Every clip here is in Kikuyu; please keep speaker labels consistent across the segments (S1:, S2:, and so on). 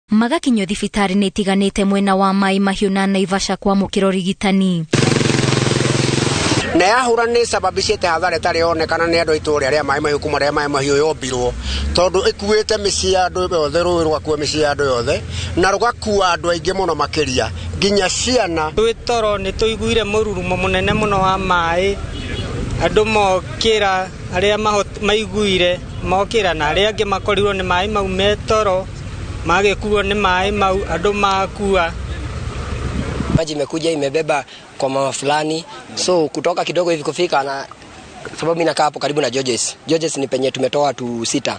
S1: Magakinyio thibitarĩ-inĩ itiganĩte mwena wa Mai Mahiũ na Naivasha kwamũkĩra ũrigitani.
S2: Na yahura nĩ sababicĩte hathara ĩtarĩ yonekana nĩ andũ a itũũra rĩa Maĩ Mahiũ kuma rĩrĩa Maĩ Mahiũ yombirwo, tondũ ĩkuĩte mĩciĩ ya andũ yothe, rũĩ rũgakua mĩciĩ ya andũ yothe na rũgakua andũ aingĩ mũno makĩria nginya ciana.
S3: Twĩ toro nĩ tũiguire mũrurumo mũnene mũno wa maĩ, andũ mokĩra, arĩa maiguire mokĩra na arĩa angĩ makorirwo nĩ maĩ mau me toro, magĩkuo nĩ maĩ mau, andũ makua.
S4: Maji imekuja imebeba kwa mama fulani, so kutoka kidogo hivi kufika na sababu mimi nakaa hapo karibu na Georges. Georges ni penye tumetoa watu 6.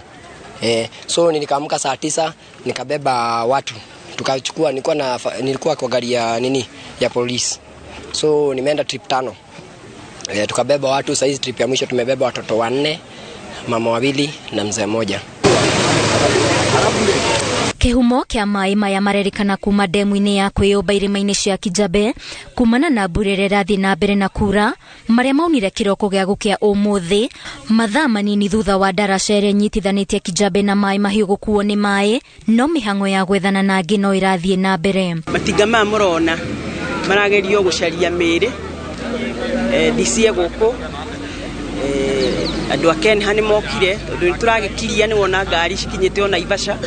S4: So nilikaamka saa 9 nikabeba watu. Tukachukua, nilikuwa kwa gari ya nini ya polisi. So nimeenda trip 5. Tukabeba watu, saizi trip ya mwisho tumebeba watoto 4, mama 2 na mzee mmoja.
S1: Kĩhumo kĩa maĩ maya marerĩkana kuma ndemu-inĩ ya kwĩyũmba irĩma-inĩ cia Kijabe kumana na mbura ĩrĩa ĩrathiĩ na mbere na kura, marĩa maunire kĩroko gĩa gũkĩa ũmũthĩ mathaa manini thutha wa ndaraca ĩrĩa ĩnyitithanĩtie Kijabe na Maĩ Mahiũ gũkuo nĩ maĩ, no mĩhang'o ya gwethana na angĩ no ĩrathiĩ na mbere.
S5: Matinga maya mũrona maragerio gũcaria mĩĩrĩ, DC gũkũ, andũ a Kenha nĩ mokire tondũ nĩ tũragĩkiria, nĩ wona ngari cikinyĩte ona Naivasha,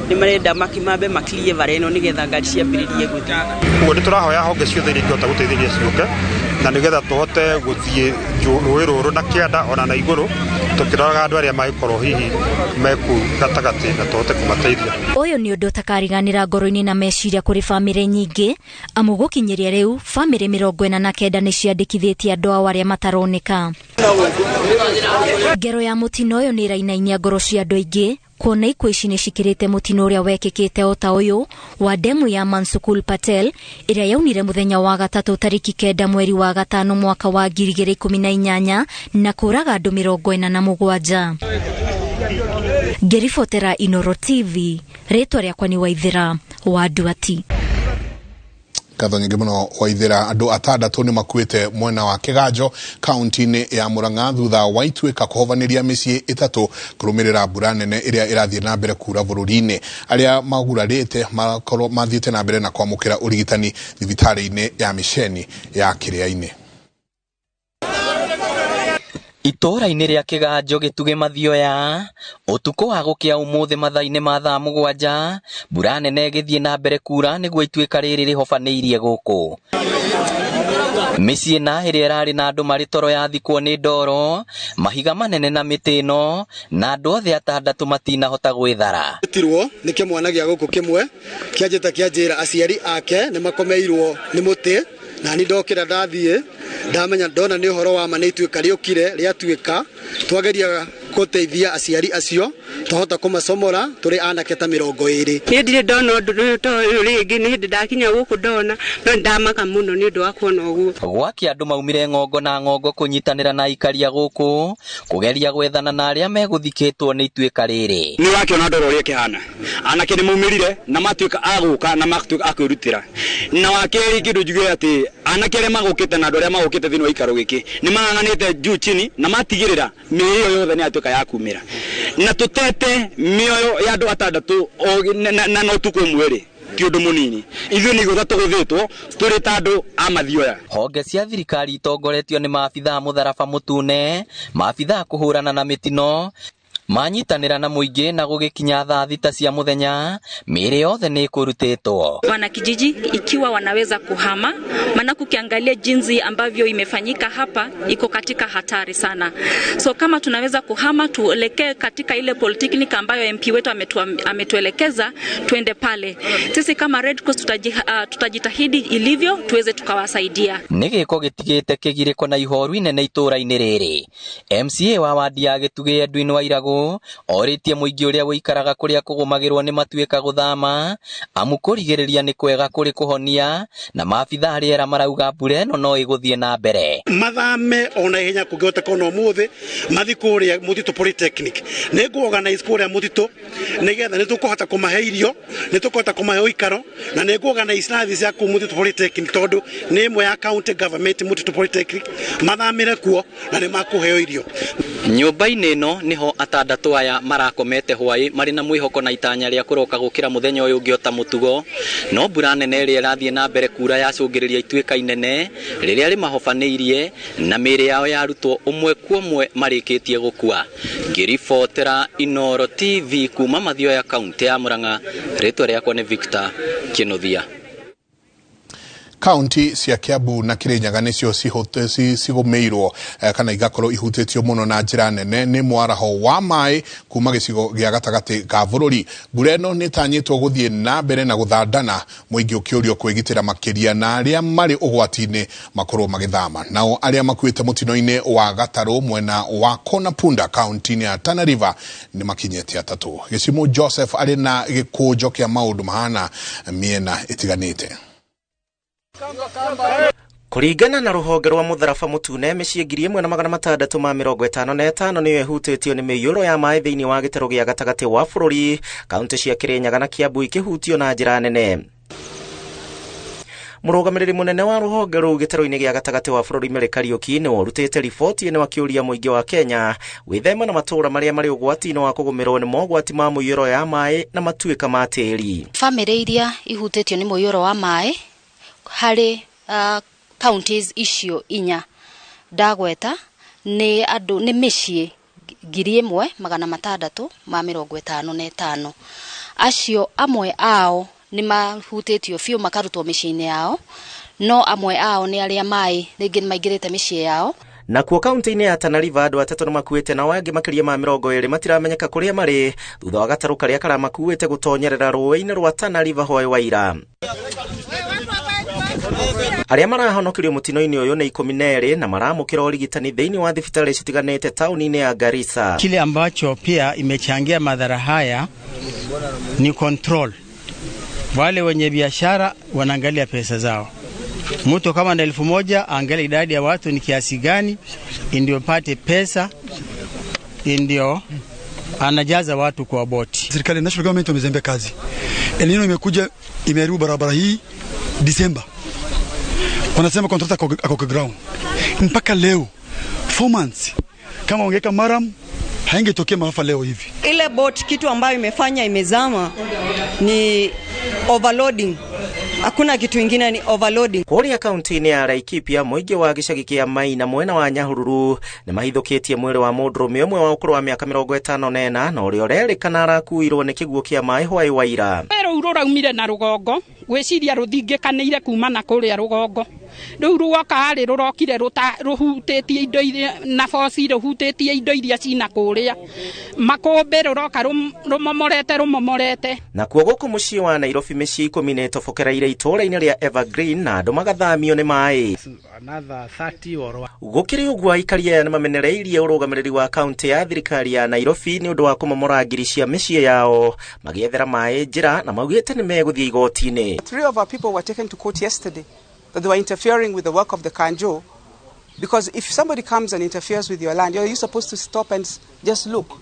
S5: nĩ marenda makĩmambe makirie bara ĩno nĩgetha ngari ciambĩrĩrie gũthiĩ.
S6: Ũguo nĩ tũrahoya honge ciothe iria ingĩhota gũteithĩrĩria ciũke na nĩgetha tũhote gũthiĩ rũĩ rũrũ na kĩanda ona na igũrũ tũkĩroraga andũ arĩa mangĩkorwo hihi me kũu gatagatĩ na tũhote kũmateithia.
S1: Ũyũ nĩ ũndũ ũtakariganĩra ngoro-inĩ na meciria kũrĩ bamĩrĩ nyingĩ, amu gũkinyĩria rĩu bamĩrĩ 49 nĩ ciandĩkithĩtie andũ ao arĩa mataroneka. Ngero ya mũtino ũyũ nĩ ĩrainainia ngoro cia andũ aingĩ, kuona ikuũ ici nĩ cikĩrĩte mũtino ũrĩa wekĩkĩte o ta ũyũ wa ndemu ya Mansukul Patel ĩrĩa yaunire mũthenya wa gatatũ tarĩki 9 mweri wa 5 mwaka wa 2018 na kũraga andũ 47. Ngĩribotera Inoro TV, rĩtwa rĩakwa nĩ Waithĩra wa Nduati.
S7: Ngatho nyingĩ mũno Waithĩra. Andũ 6 nĩ makuĩte mwena wa Kĩganjo kaunti-inĩ ya Murang'a thutha wa ituĩka kũhovanĩria mĩciĩ 3 kũrũmĩrĩra mbura nene ĩrĩa ĩrathiĩ na mbere kura bũrũri-inĩ. Arĩa magurarĩte makorwo mathiĩte na mbere na kwamũkĩra ũrigitani thibitarĩ-inĩ ya Mĩceni ya Kĩrĩa-inĩ.
S8: Itũũra-inĩ rĩa Kĩganjo gĩtugĩ Mathioya, ũtukũ wa gũkĩa ũmũthĩ mathaa-inĩ ma thaa 7, mbura nene ĩgĩthiĩ na mbere kura nĩguo ituĩka rĩrĩ rĩhobanĩirie gũkũ. Mĩciĩ na ĩrĩa ĩrarĩ na andũ marĩ toro yathikwo nĩ ndoro, mahiga manene na mĩtĩ ĩno, na andũ othe 6 matinahota gwĩthara.
S9: Tirwo nĩ kĩmwana gĩa gũkũ kĩmwe kĩanjĩta kĩanjĩra aciari ake nĩ makomeirwo nĩ mũtĩ, na niĩ ndokĩra ndathiĩ ndamenya ndona nĩ ũhoro wa ma nĩ ituĩka rĩũkire rĩatuĩka, twageria gũteithia aciari acio twahota kũmacomora tũrĩ anake ta 20.
S10: Niĩ ndirĩ ndona ũndũ ũyũ ta ũyũ rĩngĩ, nĩ hĩndĩ ndakinya gũkũ ndona, no ndamaka mũno nĩ ũndũ wa kuona ũguo.
S8: Gwake andũ maumire ng'ongo na ng'ongo kũnyitanĩra na aikaria gũkũ kũgeria gwethana na arĩa megũthikĩtwo nĩ ituĩka rĩrĩ.
S11: Nĩ wakĩona ndoro ũrĩa ĩkĩhana, anake nĩ maumĩrire na matuĩka a gũka na matuĩka a kwĩrutĩra. Na wa kerĩ kĩndũ njuge atĩ anake arĩa magũkĩte na andũ arĩa magũkĩte thĩinĩ wa gĩikaro gĩkĩ nĩ mang'ang'anĩte juu chini na matigĩrĩra mĩĩrĩ ĩyo yothe nĩ yatuĩka ya kumĩra, na tũtete mĩoyo ya andũ 6 na ũtukũ ũmwe rĩ ti ũndũ mũnini. Ithuĩ nĩ igũtha tũgũthĩtwo tũrĩ ta andũ a Mathioya.
S8: Honge cia thirikari itongoretio nĩ maabithaa mũtharaba mũtune, maabithaa kũhũrana na mĩtino, manyitanĩra na mũingĩ na gũgĩkinya thaa 6 cia mũthenya mĩĩrĩ yothe nĩ ĩkũrutĩtwo.
S12: Wanakijiji ikiwa wanaweza kuhama, maana ukiangalia jinsi ambavyo imefanyika hapa iko katika hatari sana. So kama tunaweza kuhama tuelekee katika ile polytechnic ambayo MP wetu ametuelekeza tuende pale. Sisi kama Red Cross tutajitahidi ilivyo tuweze tukawasaidia.
S8: Nĩ gĩko gĩtigĩte kĩgirĩko na ihoru inene itũũra-inĩ rĩrĩ. MCA wa wadi ya Gĩtugĩ Edwin Wairagũ orĩtie mũingĩ ũrĩa ũikaraga kũrĩa kũgũmagĩrwo nĩ matuĩka gũthama, amu kũrigĩrĩria nĩ kwega kũrĩ kũhonia, na maabithaa rĩera marauga mbura ĩno no ĩgũthiĩ na mbere.
S9: Mathame ona ihenya kũngĩhoteka ona ũmũthĩ mathiĩ kũrĩa Mũtitũ Polytechnic. Nĩ ngũ organize kũrĩa Mũtitũ nĩgetha nĩ tũkũhota kũmahe irio, nĩ tũkũhota kũmahe ũikaro, na nĩ ngũ organize nathi cia kũu Mũtitũ Polytechnic tondũ nĩ ĩmwe ya county government Mũtitũ Polytechnic, mathamĩre kuo na nĩ makũheo irio.
S8: Nyũmba-inĩ ĩno nĩho 6 atandatũ aya marakomete hwaĩ marĩ na mwĩhoko na itanya rĩa kũroka gũkĩra mũthenya ũyũ ũngĩ ota mũtugo, no mbura nene ĩrĩa ĩrathiĩ na mbere kura yacũngĩrĩria ituĩka inene rĩrĩa rĩmahobanĩirie na mĩĩrĩ yao yarutwo ũmwe kwa ũmwe marĩkĩtie gũkua. Ngĩribotera Inooro TV kuma Mathioya kaunti ya Murang'a, rĩtwa rĩakwa nĩ Victor Kinuthia.
S7: Kaunti cia Kiambu na Kirinyaga nicio cigũmĩirwo kana igakorwo ihutĩtio mũno na njĩra nene nĩ mwaraho wa maĩ kuma gĩcigo gĩa gatagatĩ ga bũrũri. Mbura ĩno nĩ ĩtanyĩtwo gũthiĩ na mbere na gũthandana, mũingĩ ũkĩũrio kwĩgitĩra makĩria na arĩa marĩ ũgwati-inĩ makorwo magĩthama. Nao arĩa makuĩte mũtino-inĩ wa gatarũ mwena wa Konapunda kaunti-inĩ ya Tana River nĩ makinyĩte atatũ. Gĩcimu Joseph arĩ na gĩkũnjo kĩa maũndũ mahana mĩena ĩtiganĩte.
S13: Kũringana na rũhonge rwa mũtharaba mũtune, mĩciĩ 1655 nĩyo ĩhutĩtio nĩ mĩiyũro ya maĩ thĩinĩ wa gĩtarũ gĩa gatagatĩ wa bũrũri, kaunti cia Kirinyaga na Kiambu ikĩhutio na njĩra nene. Mũrũgamĩrĩri mũnene wa rũhonge rũu gĩtarũ-inĩ gĩa gatagatĩ wa bũrũri Mary Kariũki nĩwe ũrutĩte riboti ĩno akĩũria mũingĩ wa Kenya gwĩthema na matũũra marĩa marĩ ũgwati-inĩ wa kũgũmĩrwo nĩ mogwati ma mũiyũro ya maĩ na matuĩka ma tĩĩri.
S14: Bamĩrĩ iria ihutĩtio nĩ mũiyũro wa maĩ harĩ counties icio inya ndagweta nĩ andũ nĩ mĩciĩ 1655. Acio amwe ao nĩ mahutĩtio biũ makarutwo mĩciĩ-inĩ yao, no amwe ao nĩ arĩa maĩ rĩngĩ nĩ maingĩrĩte mĩciĩ yao.
S13: Nakuo kaunti-inĩ ya Tana River andũ atatũ nĩmakuĩte nao angĩ makĩria ma 20 matiramenyeka kũrĩa marĩ thutha wa gatarũ karĩa karamakuĩte gũtonyerera rũĩ-inĩ rwa Tana River hwaĩ wa ira. Arĩa marahonokirio mũtino-inĩ ũyũ nĩ 12 na maramũkĩra ũrigitani thĩinĩ wa thibitarĩ citiganĩte taũni-inĩ ya Garissa.
S15: Kile ambacho pia imechangia madhara haya ni control. Wale wenye biashara wanaangalia pesa zao. Mtu kama na 1000 angalia idadi ya watu ni kiasi gani ndio pate pesa, ndio anajaza watu kwa boti.
S9: Serikali national government wamezembea kazi. El Nino imekuja imeharibu barabara hii December. Wanasema contractor ako kwa ground. Mpaka leo 4 months kama ungeka maram haingetokea maafa leo hivi.
S16: Ile boat kitu ambayo imefanya imezama ni overloading. Hakuna kitu ingine, ni overloading.
S13: Kũrĩa kaunti-inĩ ya Laikipia mũingĩ wa gĩcagi kĩa Maina mwena wa Nyahururu nĩ mahithũkĩtie mwĩrĩ wa mũndũrũme ũmwe wa ũkũrũ wa mĩaka 54 na ũrĩa ũrerĩkana arakuirwo nĩ kĩguũ kĩa maĩ hwaĩ wa ira.
S17: Rũu rũraumire na rũgongo, gwĩciria rũthingĩkanĩire kuma na kũrĩa rũgongo. Rĩu ruoka rĩ rũrokire rũhutĩtie indo iria na boci, rũhutĩtie indo iria cina kũrĩa makũmbĩ, rũroka rũmomorete.
S13: Nakuo gũkũ mũciĩ wa Nairobi mĩciĩ 10 nĩ ĩtobokereire itũũra-inĩ rĩa Evergreen na andũ magathamio nĩ maĩ. Gũkĩrĩ ũguo aikari aya nĩmamenereirie ũrũgamĩrĩri wa kaunti ya thirikari ya Nairobi nĩ ũndũ wa kũmomora ngiri cia mĩciĩ yao magĩethera maĩ njĩra na maugĩte nĩ megũthiĩ igoti-inĩ.
S18: 3 of our people were taken to court yesterday that they were interfering with the work of the Kanjo, because if somebody comes and interferes with your land, you're supposed to stop and just look.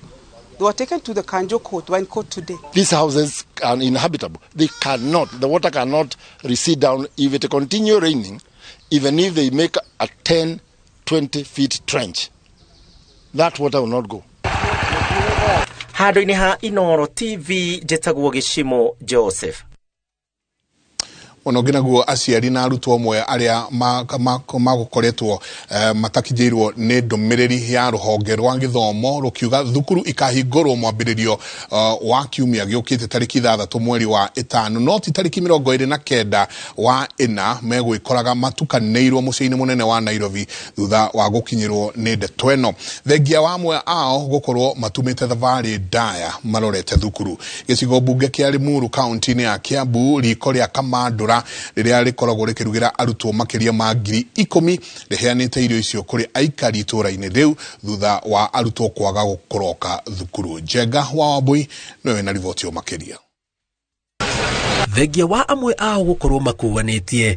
S18: They were taken to the Kanjo court, were in court today.
S19: These houses are inhabitable. They cannot, the water cannot recede down. If it continue raining, even if they make a 10, 20 feet trench, that water will not go.
S13: Handũ-inĩ ha Inooro TV, njĩtagwo Gĩcimo Joseph.
S7: Ona ũngĩ naguo aciari na arutwo amwe arĩa magũkoretwo matakinyĩirwo nĩ ndũmĩrĩri ya rũhonge rwa gĩthomo rũkiuga thukuru ikahingũrwo mwambĩrĩrio wa kiumia gĩũkĩte tarĩki 6 mweri wa 5 no ti tarĩki 29 wa 4 megwĩkoraga matukanĩirwo mũciĩ-inĩ mũnene wa Nairobi thutha wa gũkinyĩrwo nĩ ndeto ĩno. Thengia wa amwe ao gũkorwo matumĩte thabarĩ ndaya marorete thukuru. Gĩcigo mbunge kĩa Limuru kaunti-inĩ ya Kiambu riko rĩa Kamandũ rĩrĩa rĩkoragwo rĩkĩrugĩra arutwo makĩria ma 10,000 rĩheanĩte irio icio kũrĩ aikari itũũra-inĩ rĩu thutha wa arutwo kwaga gũkũroka thukuru. Njenga wa Wambui nĩwe wĩna riboti ĩyo makĩria.
S20: Thengia wa amwe ao gũkorwo makuanĩtie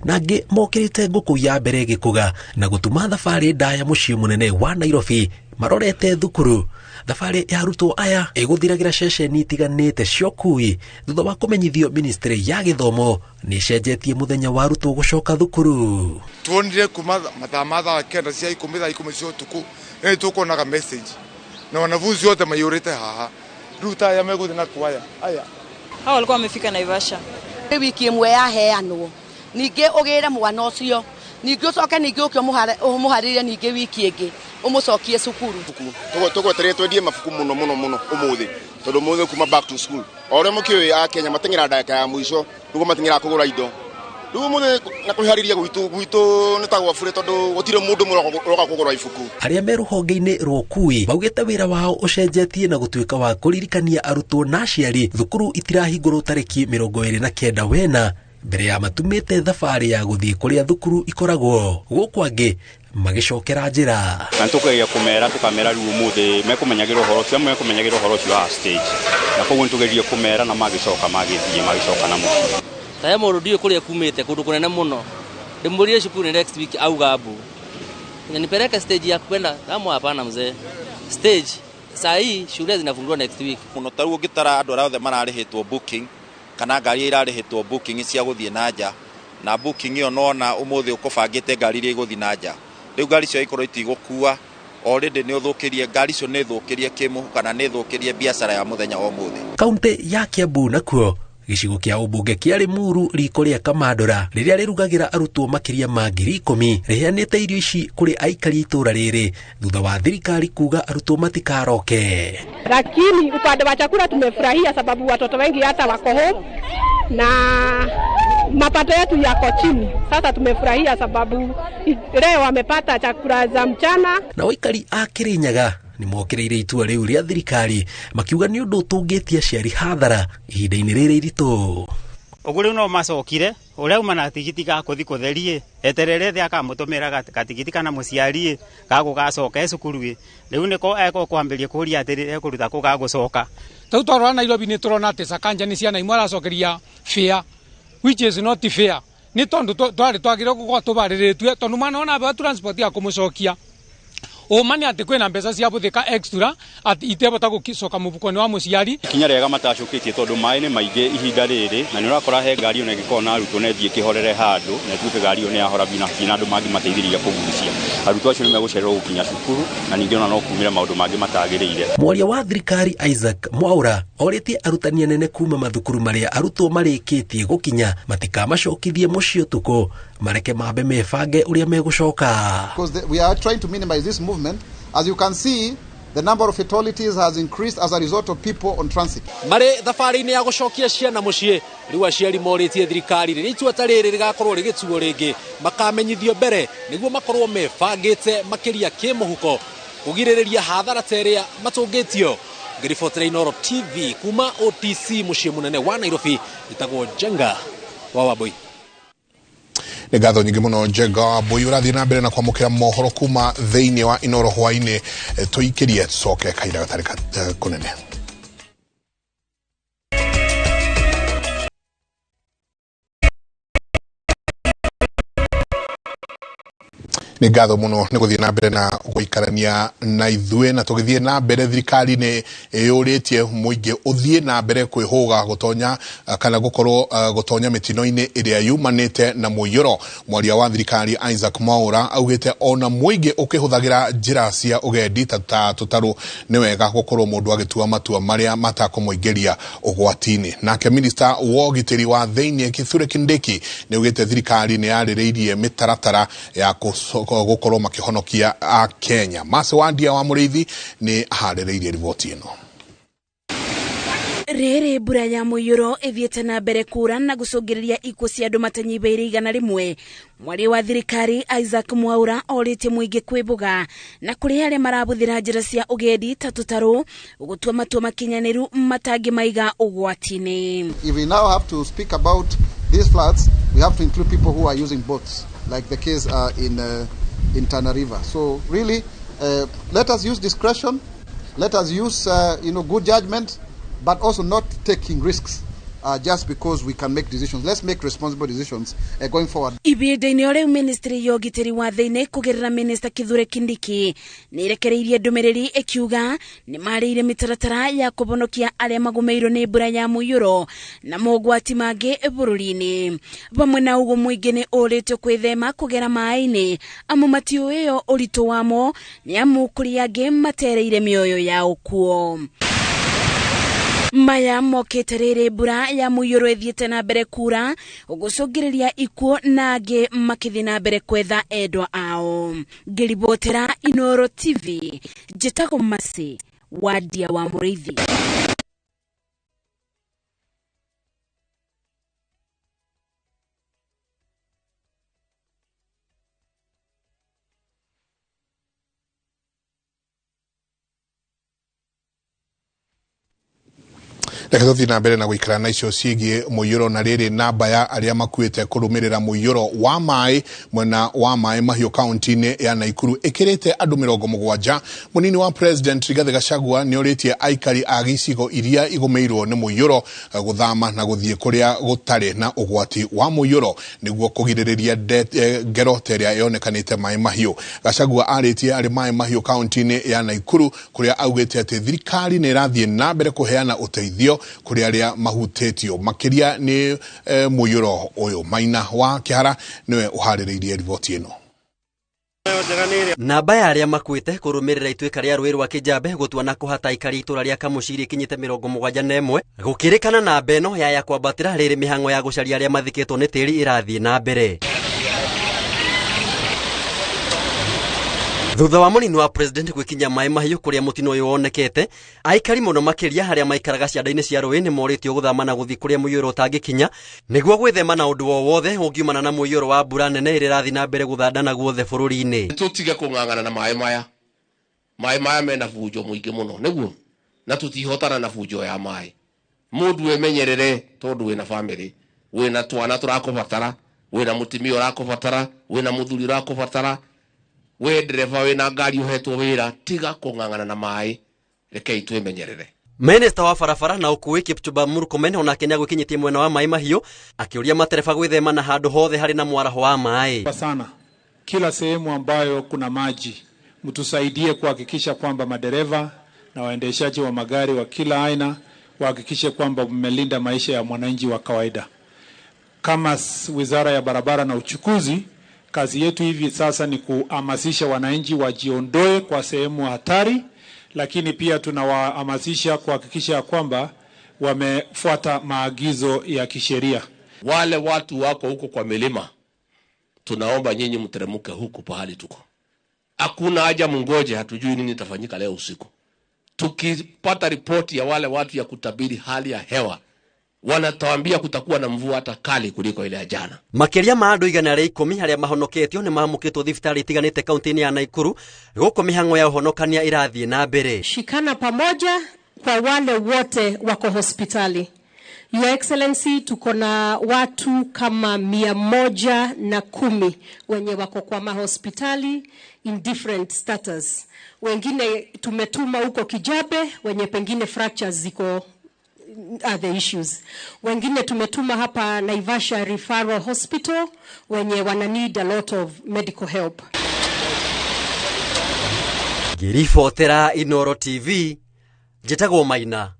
S20: na angĩ mokĩrĩte ngũkũ ya mbere gĩkũga na gũtuma thabarĩ ndaya mũciĩ mũnene wa Nairobi marorete thukuru. Thabarĩ ya arutwo aya ĩgũthiragĩra ceceni itiganĩte cia ũkui thutha wa kũmenyithio ministry ya gĩthomo nĩ ĩcenjetie mũthenya wa arutwo gũcoka thukuru.
S21: Tuonire kuma mathaa ma thaa 9 cia 10 thaa 10 cia ũtukũ nĩ tũkuonaga message Na wanafunzi wote mayurite haha riu ta aya meguthi na kwaya aya.
S22: Hao walikuwa wamefika Naivasha.
S23: Wiki ĩmwe yaheanwo ningĩ ũgĩre mwana ũcio ningĩ ũcoke ningĩ ũke ũmũharĩrie ningĩ wiki ĩngĩ ũmũcokie cukuru.
S24: Tũgwetereire twendie mabuku mũno mũno mũno ũmũthĩ tondũ ũmũthĩ kuma back to school o ũrĩa mũkĩũĩ a Kenya mateng'eraga ndagĩka ya mũico nĩguo mateng'eraga kũgũra indo. Rĩu ũmũthĩ na kwĩharĩria gwitũ nĩ ta gwa bure tondũ gũtirĩ mũndũ ũroka kũgũra ibuku.
S20: Arĩa me rũhonge-inĩ rwa ũkui maugĩte wĩra wao ũcenjetie na gũtuĩka wa kũririkania arutwo na aciari thukuru itirahingũrwo tarĩki 29 wena mbere ya matumĩte thabarĩ ya gũthiĩ kũrĩa thukuru ikoragwo gũkũ angĩ magĩcokera njĩra.
S25: Na nĩtũkũgeria kũmera tũkamera rĩu ũmũthĩ mekũmenyagĩra ũhoro ũcio, amwe mekũmenyagĩra ũhoro ũcio wa stage, na koguo nĩtũgerie kũmera na magĩcoka magĩthiĩ magĩcoka na mũciĩ.
S26: Ta mũndũ ndiũĩ kũrĩa kumĩte kũndũ kũnene mũno ndĩmũrie cukuru ni next week auga mbu nipeleke stage ya kwenda kama hapana mzee stage saa hii shule zinafunguliwa next week.
S27: Mũno ta rĩu ũngĩtara andũ arĩa othe mararĩhĩtwo booking kana ngari iria irarĩhĩtwo booking cia gũthiĩ na nja na booking ĩyo nona ũmũthĩ ũkũbangĩte ngari iria igũthiĩ na nja rĩu ngari icio ikorwo itigũkua already nĩ ũthũkĩrie ngari icio nĩ thũkĩrie kĩmũhu kana nĩ thũkĩrie biacara ya mũthenya wa ũmũthĩ.
S20: Kaunti ya Kiambu nakuo gĩcigo kĩa ũmbunge kĩa Limuru riko rĩa Kamandũra rĩrĩa rĩrugagĩra arutwo makĩria ma 10,000 rĩheanĩte irio ici kũrĩ aikari itũra rĩrĩ thutha wa thirikari kuga arutwo matikaroke.
S28: Lakini upande wa chakula tumefurahia sababu watoto wengi hata wako home na mapato yetu yako chini. Sasa tumefurahia sababu leo wamepata chakula za mchana.
S20: Na aikari a Kirinyaga nĩ mokĩrĩire itua rĩu rĩa thirikari makiuga nĩ ũndũ ũtũngĩtie aciari hathara ihinda-inĩ rĩrĩ iritũ.
S29: Ũguo rĩu no macokire ũrĩa uma na tigiti ga kũthi kũtherie eterere thĩ akamũtũmĩra gatigiti kana mũciari gagũgacoka cukuru rĩu nĩko ekwambĩrĩria kũria atĩrĩ ekũruta kũ gagũcoka.
S30: Rĩu twarora Nairobi nĩ tũrona atĩ Sakanja nĩ ciana imwe aracokeria fair which is not fair nĩ tondũ twarĩ twagĩrĩirwo gũkorwo tũbarĩrĩtue tondũ mwana ona abewa transport ya kũmũcokia ũma nĩ atĩ kwĩna mbeca cia bũthĩka extra atĩ itebota gũcoka mũbuko-inĩ wa mũciari.
S25: Ikinya rĩega matacũkĩtie tondũ maĩ nĩ maingĩ ihinda rĩrĩ na nĩ ũrakora he ngari ona ĩngĩkorwo na arutwo na ĩthiĩ ĩkĩhorere handũ na ĩtuĩke ngari ĩyo nĩ yahora biũ na andũ mangĩ mateithĩrĩria kũgucia arutwo acio nĩ megũcererwo gũkinya cukuru na ningĩ ona no kumĩre maũndũ mangĩ matagĩrĩire.
S20: Mwaria wa thirikari Isaac Mwaura orĩtie arutani anene kuma mathukuru marĩa arutwo marĩkĩtie gũkinya matikamacokithie mũciĩ ũtukũ mareke mambe mebange ũrĩa megũcoka.
S31: Because we are trying to minimize this movement. As you can see, the number of fatalities has increased as a result of people on transit.
S20: Marĩ thabarĩ-inĩ ya gũcokia ciana mũciĩ rĩu aciari morĩtie thirikari rĩrĩa itua ta rĩrĩ rĩgakorwo rĩgĩtuo rĩngĩ makamenyithio mbere nĩguo makorwo mebangĩte makĩria kĩmũhuko kũgirĩrĩria hathara ta ĩrĩa matũngĩtio. Ngĩribotera Inooro TV kuma OTC mũciĩ mũnene wa Nairobi, ĩtagwo Njenga wa Wambui.
S7: Nĩ ngatho nyingĩ mũno Njenga wa Wambui. Ũrathiĩ na mbere na kwamũkĩra mohoro kuma thĩinĩ wa Inooro hwainĩ tũikĩrie tũcoke kahinda gatarĩ kũnene. Nĩ ngatho mũno nĩ gũthiĩ na mbere na gũikarania na ithuĩ na tũgĩthiĩ na mbere thirikari nĩ ĩyũrĩtie mũingĩ ũthiĩ na mbere kwĩhũga gũtonya kana gũkorwo gũtonya mĩtino-inĩ ĩrĩa yumanĩte na mũiyũro. Mwaria wa thirikari Isaac Mwaura augĩte ona mũingĩ ũkĩhũthagĩra njĩra cia ũgendi ta tũtarũ nĩ wega gũkorwo mũndũ agĩtua matua marĩa matakũmũingĩria ũgwati-inĩ. Nake minista wa ũgitĩri wa thĩinĩ Kithure Kindiki nĩ augĩte thirikari nĩ yarĩrĩirie mĩtaratara ya gũkorwo makĩhonokia a Kenya. Masi Wandia wa Mũrĩithi nĩ aharĩrĩirie riboti ĩno.
S32: Rĩrĩ mbura ya mũiyũro ĩthiĩte na mbere kura na gũcũngĩrĩria ikuũ cia andũ matanyihĩire 100. Mwaria wa thirikari Isaac Mwaura orĩtie mũingĩ kwĩmbũga na kũrĩ arĩa marabũthĩra njĩra cia ũgendi ta tũtarũ gũtua matua makinyanĩru matangĩmaiga ũgwati-inĩ.
S31: If we now have to speak about these floods, we have to include people who are using boats, like the case in Tana River. So really, let us use discretion, let us use good judgment, but also not taking risks. just because we can make decisions. Let's make responsible decisions going forward.
S32: Ibinda-inĩ o rĩu ministry ya ũgitĩri wa thĩinĩ kũgerera minista Kithure Kindiki nĩ ĩrekereirie ndũmĩrĩri ĩkiuga nĩ marĩire mĩtaratara ya kũhonokia arĩa magũmĩirwo nĩ mbura ya mũiyũro na mogwati mangĩ bũrũri-inĩ. Vamwe na ũguo mũingĩ nĩ ũrĩtio kwĩthema kũgera maĩ-inĩ amu matiũĩo ũritũ wamo nĩ amu kũrĩ angĩ matereire mĩoyo yao kuo. Maya mokĩte rĩrĩ mbura ya mũiyũro ĩthiĩte na mbere kura gũcũngĩrĩria ikuũ na angĩ makĩthiĩ na mbere kwetha endwa ao. Ngĩribotera Inooro TV, njĩtagwo Mercy Wadia wa Mũrĩithi.
S7: Reke tũthiĩ na mbere na gũikara na icio ciĩgiĩ mũiyũro na rĩrĩ namba ya arĩa makuĩte kũrũmĩrĩra mũiyũro wa maĩ mwena wa maĩ mahiũ kaunti-inĩ ya Naikuru ĩkĩrĩte andũ 70. Mũnini wa President Rigathĩ Gachagua nĩorĩtie aikari a gĩcigo iria igũmĩirwo nĩ mũiyũro gũthama na gũthiĩ kũrĩa gũtarĩ na ũgwati wa mũiyũro nĩguo kũgirĩrĩria ngero ta ĩrĩa yonekanĩte maĩ mahiũ. Gachagua arĩtie arĩ maĩ mahiũ kaunti-inĩ ya Naikuru kũrĩa augĩte atĩ thirikari nĩ ĩrathiĩ na mbere kũheana ũteithio kũrĩ arĩa mahutĩtio makĩria nĩ mũiyũro ũyũ. Maina wa Kĩhara nĩwe ũharĩrĩirie riboti ĩno.
S1: Namba ya arĩa makuĩte kũrũmĩrĩra ituĩka rĩa rũĩ rwa Kĩjambe gũtua na kũhata aikari itũra rĩa Kamũciri ikinyĩte 71 gũkĩrĩkana namba ĩno yaya kwambatĩra rĩrĩ mĩhang'o ya gũcaria arĩa mathikĩtwo nĩ tĩri ĩrathiĩ na mbere. Thutha wa mũnini wa president gwĩkinya maĩ mahiũ kũrĩa mũtino ũyũ wonekete, aikari mũno makĩria harĩa maikaraga cianda-inĩ cia rũĩ nĩ morĩtio gũthama na gũthiĩ kũrĩa mũiyũro ũtangĩkinya nĩguo gwĩthema na ũndũ o wothe ũngiumana na mũiyũro wa mbura nene ĩrĩa ĩrathiĩ na mbere gũthandana guothe bũrũri-inĩ.
S2: Tũtige kũng'ang'ana na maĩ maya. Maĩ maya mena bunjo mũingĩ mũno nĩguo, na tũtihotana na bunjo ya maĩ. Mũndũ emenyerere tondũ wĩna famĩlĩ, wĩna twana tũrakũbatara, wĩna mũtumia ũrakũbatara, wĩna mũthuri ũrakũbatara, we ndereba wĩna ngari ũhetwo wĩra, tiga kũng'ang'ana na maĩ, rekei twĩmenyerere.
S1: Minista wa barabara na ũkuui Kipchumba Murkomen onake nĩagwĩkinyĩtie mwena wa maĩ mahiũ akĩũria matereba gwĩthema na handũ hothe harĩ na mwaraho wa maĩ.
S3: Sana kila sehemu ambayo kuna maji, mtusaidie kuhakikisha kwamba madereva na waendeshaji wa magari wa kila aina wahakikishe kwamba mmelinda maisha ya mwananchi wa kawaida. Kama Wizara ya Barabara na Uchukuzi, kazi yetu hivi sasa ni kuhamasisha wananchi wajiondoe kwa sehemu hatari, lakini pia tunawahamasisha kuhakikisha kwamba wamefuata maagizo ya kisheria.
S2: Wale watu wako huko kwa milima, tunaomba nyinyi mteremke huku pahali tuko. Hakuna haja mungoje, hatujui nini itafanyika leo usiku. Tukipata ripoti ya wale watu ya kutabiri hali ya hewa, wanatuambia kutakuwa na mvua hata kali kuliko ile ya jana.
S1: Makĩria ma andũ 110 arĩa mahonoketio nĩ maamũkĩtwo thibitarĩ itiganĩte kaunti-inĩ ya Naikuru gũkũ mĩhang'o ya ũhonokania ĩrathiĩ na mbere.
S4: Shikana pamoja kwa wale wote wako hospitali. Your Excellency, tuko na watu kama 110 wenye wako kwa mahospitali in different status. Wengine tumetuma huko Kijabe, wenye pengine fractures ziko other issues. Wengine tumetuma hapa Naivasha Referral Hospital wenye wana need a lot of medical help.
S1: Ngĩribotera Inooro TV, njĩtagwo Maina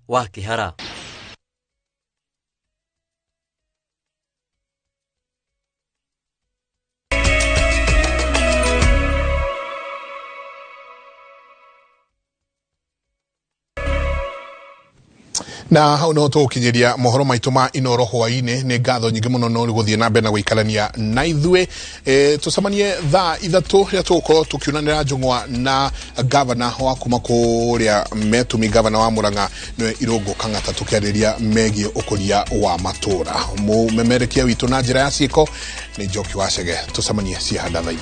S1: wa Kĩhara.
S7: Na hau no tũgũkinyĩria mohoro maitũ ma Inooro hwaĩ-inĩ. Nĩ ngatho nyingĩ mũno no gũthiĩ na mbere na gũikarania na ithuĩ. Tũcemanie thaa 3 rĩrĩa tũgũkorwo tũkiunanĩra njũng'wa na gavana wa kuma kũrĩa Metumi, gavana wa Murang'a nĩwe Irũngũ Kang'ata, tũkĩarĩria megiĩ ũkũria wa matũra. Mũmemerekia witũ na njĩra ya ciĩko nĩ Njoki wa Chege. Tũcemanie ciahanda thaa 3.